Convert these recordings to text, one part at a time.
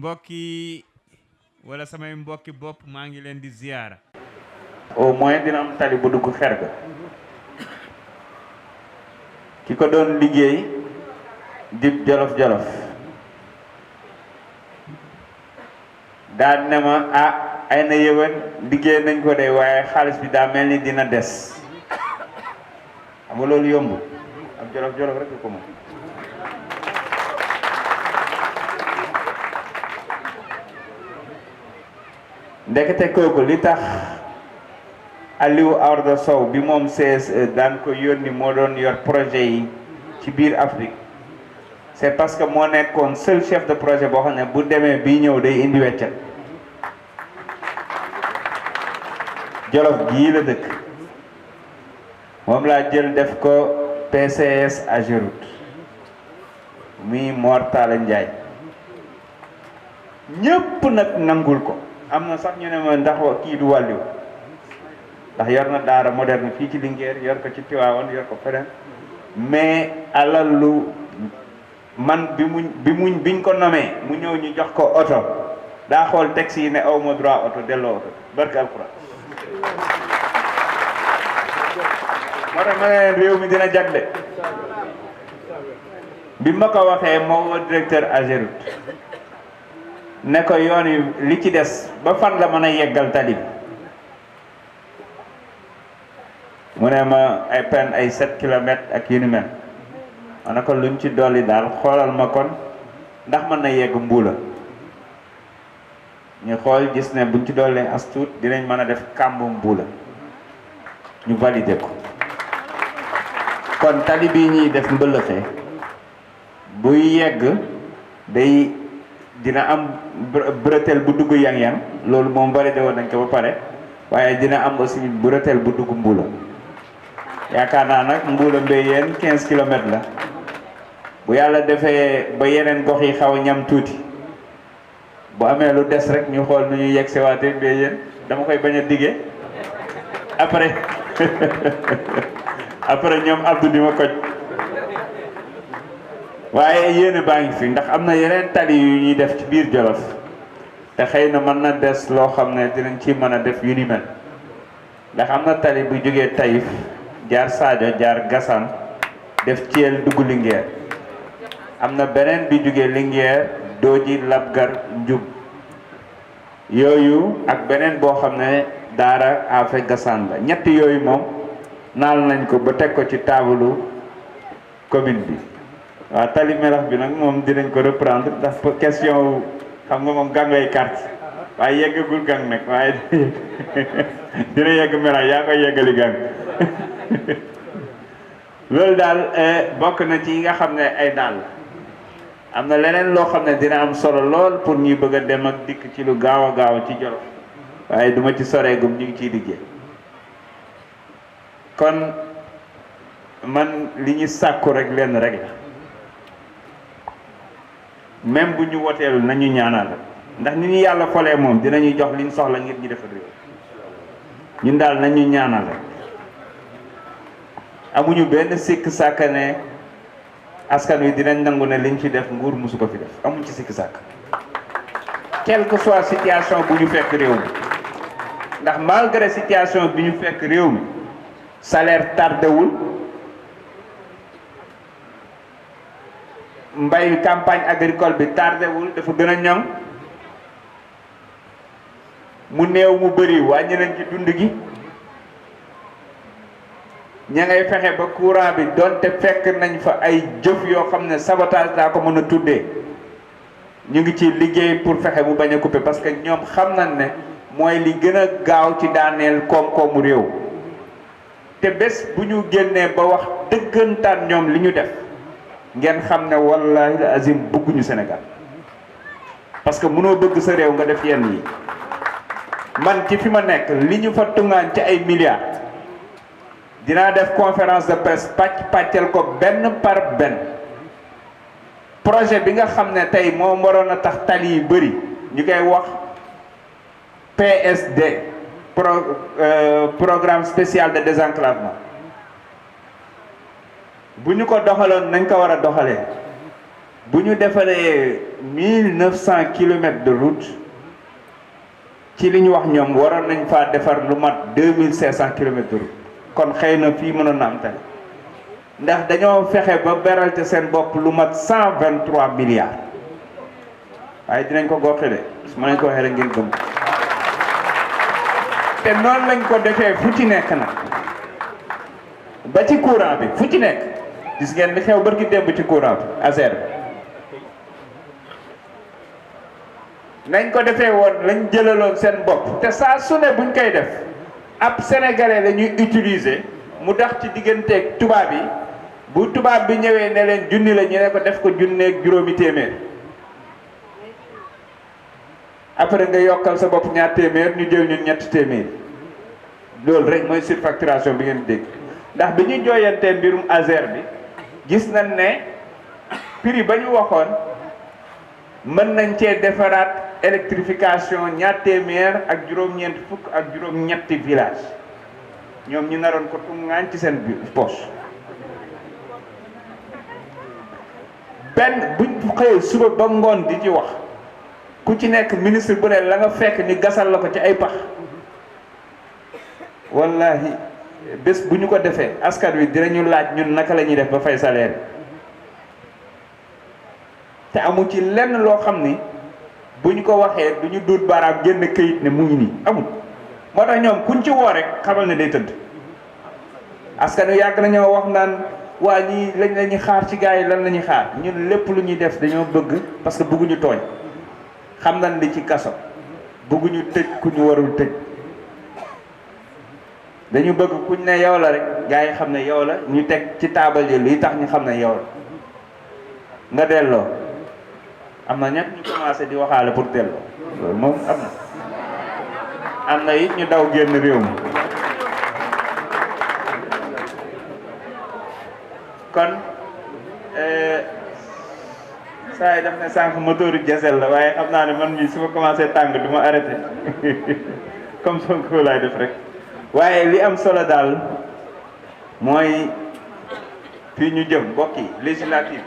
mbokki wala samay mbokki bopp maa ngi leen di ziyaara. au moins dina am tali bu dugg xer ga ki ko doon liggéey dib jolof daan ne ma ay na yëwan liggéey nañ ko de waaye xaalis bi daa mel ni dina des xam nga loolu yomb ak jolof rek ko moom. ndekete kooku li tax Aliou Ardo Sow bi moom CSE daan ko yónni moo doon yor projet yi ci biir Afrique c'est parce que moo nekkoon seul chef de projet boo xam ne bu demee bii ñëw day indi weccat. Djolof gii la dëkk moom laa jël def ko PCS Ageroute muy Mor Talla Ndiaye ñépp nag nangul ko. am na sax ñu ne ma ndax kii du wàlliw ndax yor na daara moderne fii ci Linguère yor ko ci Tivaouane yor ko feneen mais alal lu man biñ ko nomee mu ñëw ñu jox ko oto daa xool texte yi ne aw ma droit oto delloo oto barke alxuraan moo tax ma ne leen réew mi dina jagle bi ma ko waxee moo woo directeur Ageroute ne ko yoon yi li ci des ba fan la mën a yeggal tali bi mu ne ma ay pen ay 7 kilomètres ak yu ni mel ma ne ko luñ ci dolli daal xoolal ma kon ndax mën na yegg Mbuula ñu xool gis ne buñ ci dollee as tuut dinañ mën a def kàmbu Mbuula ñu validé ko kon tali bii ñuy def mbëlëxee buy yegg day dina am bretelle bu dugg yang-yang loolu moom validé woon nañ ko ba pare waaye dina am aussi bretelle bu dugg Mbuula yaakaar naa nag Mbuula Mbeyene 15 kilomètres la bu yàlla defee ba yeneen gox yi xaw a ñam tuuti bu amee lu des rek ñu xool nu ñuy yegg sewaatee Mbeyene dama koy bañ a diggee après après ñoom Abdou di ma koj waaye yéene baa ngi fi ndax am na yeneen tali yu ñuy def ci biir Jolof te xëy na mën na des loo xam ne dinañ ci mën a def yu ni mel ndax am na tali bu jógee Taïf jaar Sadio jaar Gassane def Thiel dugg Linguère am na beneen bi jógee Linguère Dooji Labgar Njub yooyu ak beneen boo xam ne Daara Afe Gassane la ñett yooyu moom naal nañ ko ba teg ko ci taabalu commune bi. waaw tali melax bi nag moom dinañ ko reprendre ndax question xam nga moom gàngay carte waaye yeggagul gang nag waaye dina yegg melax yaa koy yeggali gang loolu daal bokk na ci yi nga xam ne ay daal am na leneen loo xam ne dina am solo lool pour ñuy bëgg a dem ak dikk ci lu gaaw a gaaw ci Jolof waaye duma ci soreegum ñu ngi ciy liggéey kon man li ñu sàkku rek lenn rek la même bu ñu woteelu nañu ñaanal ndax ni ñu yàlla folee moom dinañuy jox liñ soxla ngir ñu defar réew ñun daal nañu ñaanal amuñu benn sikk sàkk ne askan wi dinañ nangu ne liñ fi def nguur musu ko fi def amuñ ci sikk sàkk quelle que soit situation bu ñu fekk réew mi ndax malgré situation bi ñu fekk réew mi salaire tardewul mbay campagne agricole bi tardewul dafa gën a ñoŋ mu néew mu bëri wàññi nañ ci dund gi ña ngay fexe ba courant bi donte fekk nañ fa ay jëf yoo xam ne sabotage daa ko mën a tuddee ñu ngi ci liggéey pour fexe mu bañ a couper parce que ñoom xam nañ ne mooy li gën a gaaw ci daaneel koom-koomu réew te bés bu ñu génnee ba wax dëggantaan ñoom li ñu def ngeen xam ne wallahi la azim bëgguñu Sénégal parce que mënoo bëgg sa réew nga def yenn yi man ci fi ma nekk li ñu fa tungaan ci ay milliards dinaa def conférence de presse pàccal ko benn par benn projet bi nga xam ne tey moo waroon a tax tali yi bëri ñu koy wax PSD programme spécial de désenclavement bu ñu ko doxaloon nañ ko war a doxalee bu ñu defaree 1900 kilomètres de route ci li ñu wax ñoom waroon nañ faa defar lu mat 2500 kilomètres de route kon xëy na fii mënoon na am tali ndax dañoo fexe ba beral te seen bopp lu mat 123 milliards waaye dinañ ko goxe de su ma leen ko waxee rek ngeen gëm te noonu lañ ko defee fu ci nekk nag ba ci courant bi fu ci nekk gis ngeen li xew barki démb ci courant bi ASER bi nañ ko defee woon lañ jëlaloon seen bopp te saa su ne buñ koy def ab sénégalais la ñuy utiliser mu dax ci digganteeg tubaab yi bu tubaab bi ñëwee ne leen junni la ñu ne ko def ko junneeg juróomi téeméer après nga yokkal sa bopp ñaar téeméer ñu jël ñun ñetti téeméer loolu rek mooy surfacturation bi ngeen dégg ndax bi ñu jooyantee mbirum ASER bi gis nañ ne prix ba ñu waxoon mën nañ cee defaraat électrification ñaar téeméer ak juróom-ñeent fukk ak juróom-ñetti village ñoom ñu naroon ko tungaañ ci seen poche benn buñ xëyee suba ba ngoon di ci wax ku ci nekk ministre bu ne la nga fekk ni gasal la ko ci ay pax wallahi bés bu ñu ko defee askan wi dinañu laaj ñun naka la ñuy def ba fay salaire te amu ci lenn loo xam ni bu ñu ko waxee du ñu duut baaraam génn këyit ne mu ngi nii amul moo tax ñoom kuñ ci woo rek xamal ne day tëdd askan wi yàgg nañoo wax naan waa ñii lañ la ñuy xaar ci gars yi lan la ñuy xaar ñun lépp lu ñuy def dañoo bëgg parce que bëgguñu tooñ xam nañ li ci kaso bëgguñu tëj ku ñu warul tëj dañu bëgg kuñ ne yow la rek gars yi xam ne yow la ñu teg ci taabal yi luy tax ñu xam ne yow la nga delloo am na ñett ñu commencé di waxaale pour delloo loolu moom am na it ñu daw génn réew mi kon saa yi daf ne sànq moteuru diesel la waaye xam naa ne man mii su ma commencé tàng du ma arrêté comme Sonko laay def rek waaye li am solo daal mooy fii ñu jëm mbokk yi législative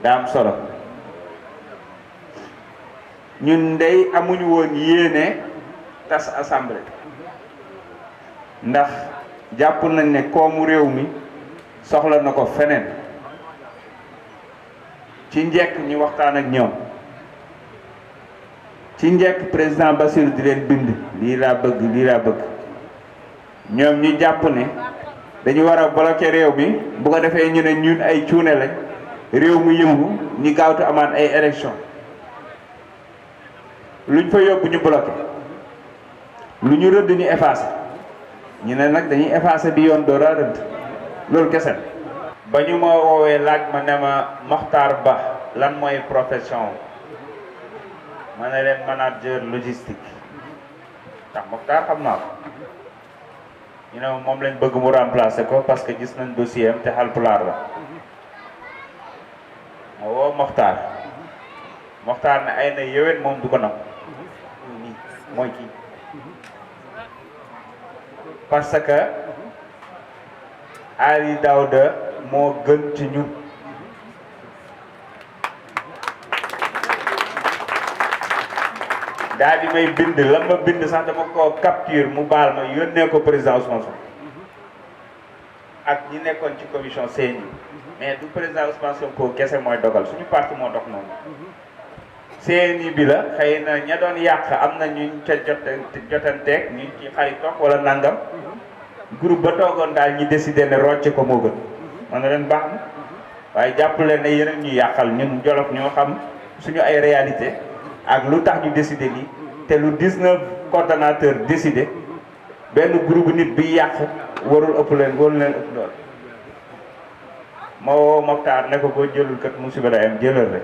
daa am solo ñun ndey amuñu woon yéene tas assemblée ndax jàpp nañ ne koomu réew mi soxla na ko feneen ci njëkk ñu waxtaan ak ñoom ci njëkk président Bassirou di leen bind lii laa bëgg ñoom ñu jàpp ne dañu war a bloquer réew mi bu ko defee ñu ne ñun ay cuune lañ réew mi yëngu ñu gaawtu amaat ay élection luñ fa yóbbu ñu bloqué lu ñu rëdd ñu effacé ñu ne nag dañuy effacé bi yoon door a rëdd loolu kese ba ñu ma woowee laaj ma ne ma Mokhtar Ba lan mooy profession ma ne leen manager logistique ndax Mokhtar xam naa ko ñu ne moom lañ bëgg mu remplacer ko parce que gis nañ dossier am te Haalpulaar la ma woo Mokhtar ne ay na yéwén moom du ko nam nii mooy kii parce que Ali Daouda moo gën ci ñun daal di may bind la ma bind sax dama ko capture mu baal ma yónnee ko président Ousmane Sonko ak ñi nekkoon ci commission CNI mais du président Ousmane Sonko kese mooy dogal suñu parti moo dox noonu CNI bi la xëy na ña doon yàq am na ñu ca jotanteeg ñu ci xaritoog wala nangam groupe ba toogoon daal ñi décidé ne rocce ko moo gën man na leen baax na waaye jàpp leen ne yeneen ñu yàqal ñun Djolof ñoo xam suñu ay réalité ak lu tax ñu décidé lii te lu 19 coordonnateurs décidé benn groupe nit bi yàq warul ëpp leen ëpp dool ma woo Mokhtar ne ko boo jëlul kat musiba day am jëlal rek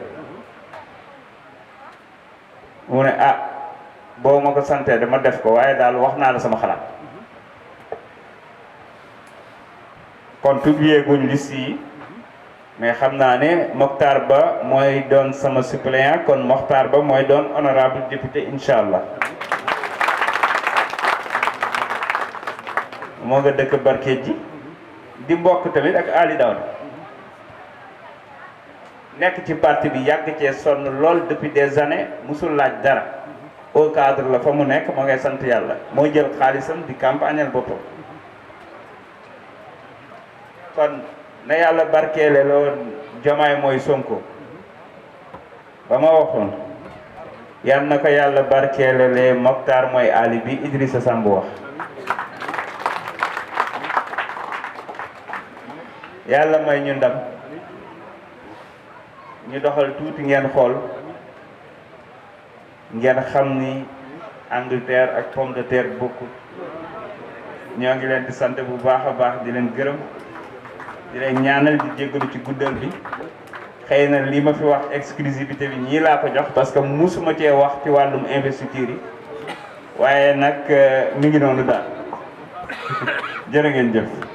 mu ne ah boo ma ko santee dama def ko waaye daal wax naa la sama xalaat kon publier guñ liste yi mais xam naa ne Mokhtar Ba mooy doon sama suppléant kon Mokhtar Ba mooy doon honorable député incha allah moo nga dëkk Barkédji di mbokk tamit ak Ali Daouda nekk ci parti bi yàgg cee sonn lool depuis des années musul laaj dara au cadre la fa mu nekk moo ngay sant yàlla moo jël xaalisam di campagnal boppam kon na yàlla barkeele loon Diomaye mooy Sonko ba ma waxoon yal na ko yàlla barkeele lee Mokhtar mooy Ali bi Idrissa Samb wax yàlla may ñu ndam ñu doxal tuuti ngeen xool ngeen xam ni Angleterre ak pomme de terre bokkul ñoo ngi leen di sant bu baax a baax di leen gërëm di leen ñaanal di jéggalu ci guddal bi xëy na li ma fi wax exclusivité bi ñii laa ko jox parce que musuma cee wax ci wàllum investiture yi waaye nag mi ngi noonu daal jërë ngeen jëf